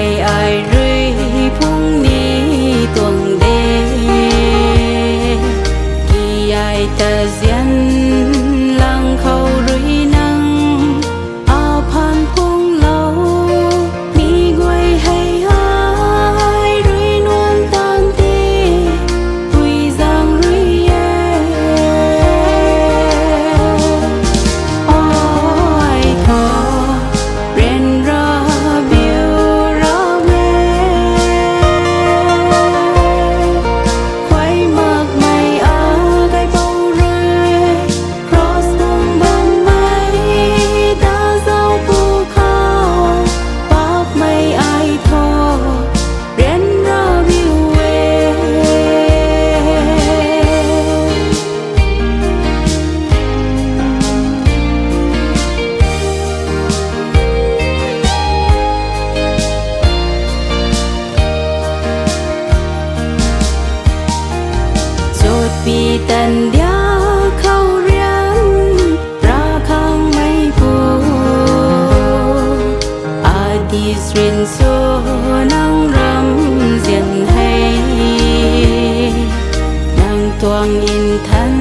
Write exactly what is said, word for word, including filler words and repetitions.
Ai rui phung ni tuang de, ki ai ta zian lang khou rui nang aphan phunglou, mi guay hei ai rui nuan tan te, pui zang rui e. Ai tho, ryanra biu ra me, khuay makmei a kaipouc rui, cross tuang bammei ta zauc pwkhou, paapmei ai tho, ryanra biu e. Chutpi tandiak khou ryanra khangmeipu, adi srin sw nang ramzian hei, nang tuang nthan